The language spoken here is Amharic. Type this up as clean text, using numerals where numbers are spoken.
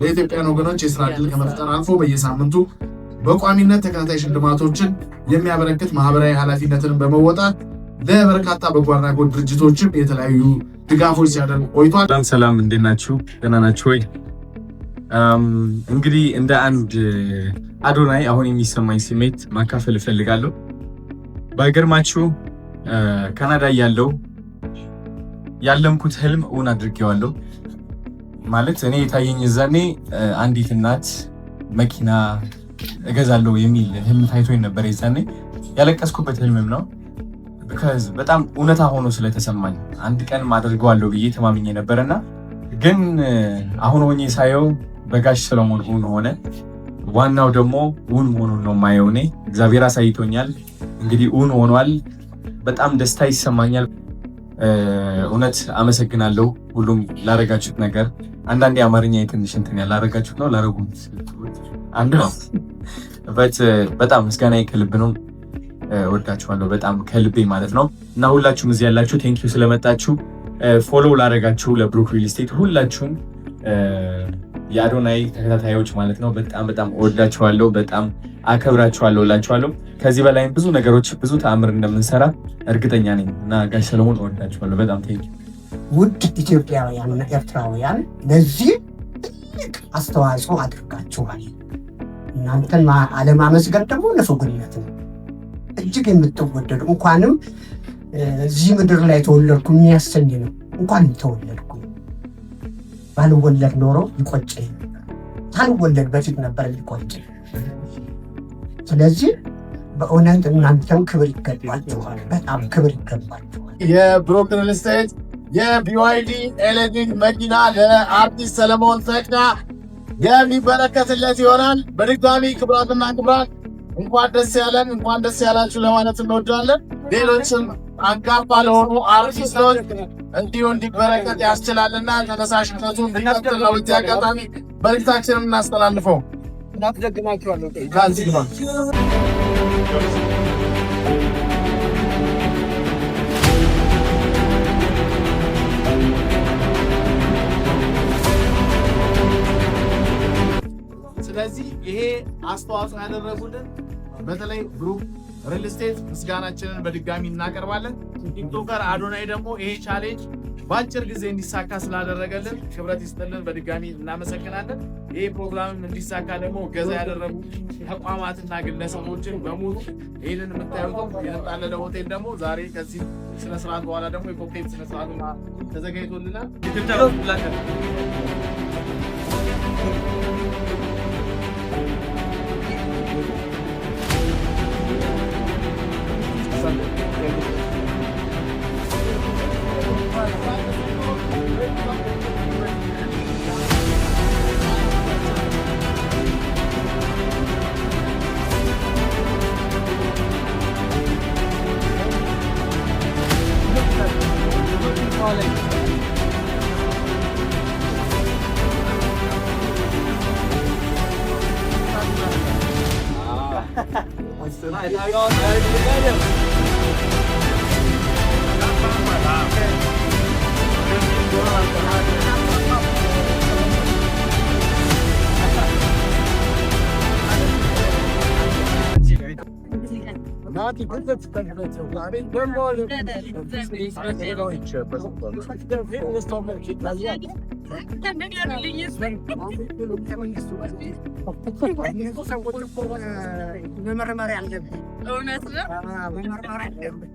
ለኢትዮጵያን ወገኖች የስራ ዕድል ከመፍጠር አልፎ በየሳምንቱ በቋሚነት ተከታታይ ሽልማቶችን የሚያበረክት፣ ማህበራዊ ኃላፊነትን በመወጣት ለበርካታ በጎ አድራጎት ድርጅቶችም የተለያዩ ድጋፎች ሲያደርግ ቆይቷል። ሰላም ሰላም፣ እንዴት ናችሁ? ደህና ናችሁ ወይ? እንግዲህ እንደ አንድ አዶናይ አሁን የሚሰማኝ ስሜት ማካፈል እፈልጋለሁ። ባይገርማችሁ ካናዳ እያለሁ ያለምኩት ህልም እውን አድርጌዋለሁ። ማለት እኔ የታየኝ እዛኔ አንዲት እናት መኪና እገዛለሁ የሚል ህልም ታይቶኝ ነበር። የዛኔ ያለቀስኩበት ህልምም ነው። Because በጣም እውነታ ሆኖ ስለተሰማኝ አንድ ቀን አደርገዋለሁ ብዬ ተማምኜ ነበርና ግን አሁን ሆኜ ሳየው በጋሽ ሰለሞን እውን ሆነ። ዋናው ደግሞ እውን መሆኑን ነው የማየው። እኔ እግዚአብሔር አሳይቶኛል። እንግዲህ እውን ሆኗል። በጣም ደስታ ይሰማኛል። እውነት አመሰግናለሁ ሁሉም ላረጋችሁት ነገር። አንዳንዴ አማርኛ የትንሽ እንትን ያላረጋችሁት ነው ላረጉት አንድ ነው። በጣም ምስጋና ከልብ ነው። ወዳችኋለሁ በጣም ከልቤ ማለት ነው። እና ሁላችሁም እዚህ ያላችሁ thank you ስለመጣችሁ፣ follow ላረጋችሁ ለብሩክ ሪል ስቴት፣ ሁላችሁም የአዶናይ ተከታታዮች ማለት ነው። በጣም በጣም እወዳችኋለሁ፣ በጣም አከብራችኋለሁ እላችኋለሁ። ከዚህ በላይም ብዙ ነገሮች፣ ብዙ ተአምር እንደምንሰራ እርግጠኛ ነኝ እና ጋሽ ሰለሞን እወዳችኋለሁ በጣም፣ thank you። ውድ ኢትዮጵያውያንና ኤርትራውያን፣ ለዚህ ትልቅ አስተዋጽኦ አድርጋችኋል። እናንተን አለማመስገን ደግሞ ንፉግነት ነው። እጅግ የምትወደዱ፣ እንኳንም እዚህ ምድር ላይ ተወለድኩ የሚያሰኝ ነው። እንኳንም ተወለድኩ፣ ባልወለድ ኖሮ ይቆጨኝ ነበር። ሳልወለድ በፊት ነበር የሚቆጨኝ። ስለዚህ በእውነት እናንተም ክብር ይገባችኋል። በጣም ክብር ይገባችኋል። የብሩክ ሪል ስቴት የ BYD ኤሌክትሪክ መኪና ለአርቲስት ሰለሞን ተካ የሚበረከትለት ይሆናል። በድጋሚ ክቡራትና ክቡራን እንኳን ደስ ያለን፣ እንኳን ደስ ያላችሁ ለማለት እንወዳለን። ሌሎችም አንጋፋ ለሆኑ አርቲስቶች እንዲሁ እንዲበረከት ያስችላልና ተነሳሽነቱ እንዲቀጥል ነው በዚህ አጋጣሚ መልዕክታችንን እናስተላልፈው። ከዚህ ግባ። ስለዚህ ይሄ አስተዋጽኦ ያደረጉልን በተለይ ብሩክ ሪል ስቴት ምስጋናችንን በድጋሚ እናቀርባለን። TikToker አዶናይ ደግሞ ይሄ challenge በአጭር ጊዜ እንዲሳካ ስላደረገልን ክብረት ይስጥልን፣ በድጋሚ እናመሰግናለን። ይህ ፕሮግራምም እንዲሳካ ደግሞ እገዛ ያደረጉ ተቋማትና ግለሰቦችን በሙሉ፣ ይህንን የምታዩት የተንጣለለ ሆቴል ደግሞ ዛሬ ከዚህ ስነስርዓት በኋላ ደግሞ የኮክቴል ስነስርዓቱ ተዘጋጅቶልናል። መመርመር ያለብን እውነት ነው። መመርመር ያለብን።